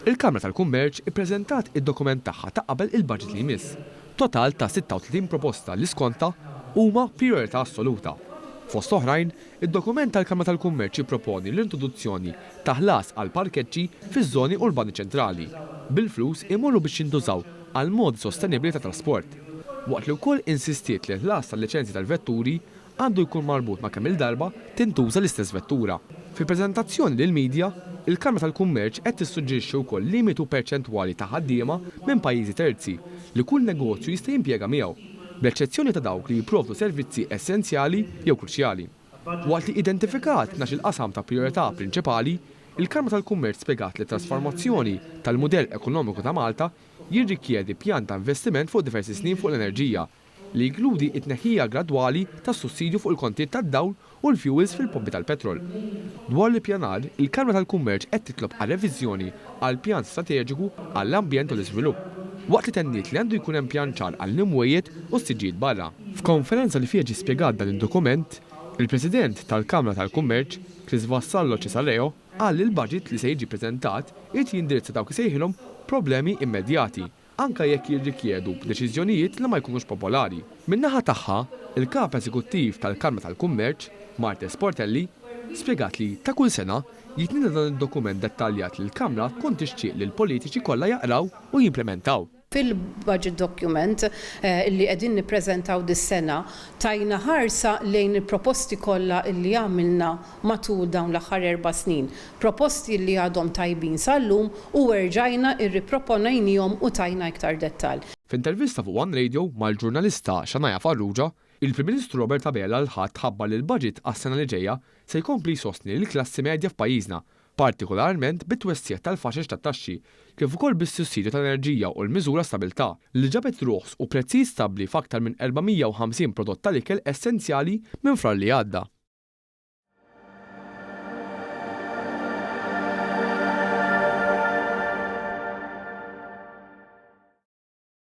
Il-Kamra tal-Kummerċ ippreżentat id-dokument tagħha ta' qabel il-budget li jmiss, total ta' 36 proposta li skontha huma prijorità assoluta. Fost oħrajn, id-dokument tal-Kamra tal-Kummerċ jipproponi l-introduzzjoni ta' ħlas għal parkeġġi fiż-żoni urbani ċentrali, bil-flus imorru biex jintużaw għal modi sostenibbli ta' trasport. Waqt li wkoll insistiet li l-ħlas tal-liċenzji tal-vetturi għandu jkun marbut ma' kemm-il darba tintuża l-istess vettura. Fi preżentazzjoni lill-media, il-Kamra tal-Kummerċ qed tissuġġerixxi wkoll limitu perċentwali ta' ħaddiema minn pajjiżi terzi li kull negozju jista' jimpjega miegħu, bl-eċċezzjoni ta' dawk li jipprovdu servizzi essenzjali jew kruċjali. Waqt li identifikat 12-il qasam ta' prijorità prinċipali, il-Kamra tal-Kummerċ spjegat li t-trasformazzjoni tal-mudell ekonomiku ta' Malta jirrikjedi pjan ta' investiment fuq diversi snin fuq l-enerġija, li jinkludi t-tneħħija gradwali tas-sussidju fuq il-kontijiet tad-dawl u l-fjuwils fil-pompi tal-petrol. Dwar l-ippjanar, il-Kamra tal-Kummerċ qed titlob għal reviżjoni għall-Pjan Strateġiku għall-Ambjent u l-Iżvilupp, waqt li tenniet li għandu jkun hemm pjan ċar għall-imwejjed u s-siġġijiet barra. F'konferenza li fiha ġie spjegat dan id-dokument, il-President tal-Kamra tal-Kummerċ, Chris Vassallo Cesareo, qal li l-baġit li se jiġi ppreżentat irid jindirizza dawk li sejħilhom problemi immedjati, anke jekk jirrikjedu deċiżjonijiet li ma jkunux popolari. Min-naħa tagħha, il-Kap Eżekuttiv tal-Kamra tal-Kummerċ, Marthese Portelli, spjegat li, ta' kull sena, jitnieda dan id-dokument dettaljat li l-Kamra tkun tixtieq li l-politiċi kollha jaqraw u jimplementaw. Fil-budget document li qegħdin nippreżentaw dis-sena, tajna ħarsa lejn il-proposti kollha li għamilna matul dawn l-aħħar erba' snin. Proposti li għadhom tajbin sal-lum u erġajna irriproponejnihom u tajna iktar dettall. F'intervista fuq One Radio mal-ġurnalista Shania Farrugia, il-Prim Ministru Robert Abela l-Ħadd ħabbar li l-budget għas-sena li ġejja se jkompli jsostni lill-klassi medja f'pajjiżna, partikolarment bit-twessigħ tal-faxex tat-taxxi, kif ukoll bis-sussidju tal-enerġija u l-miżura Stabilità, li ġabet ruħs u prezzijiet stabbli f'aktar minn 450 prodott tal-ikel essenzjali minn Frar li għadda.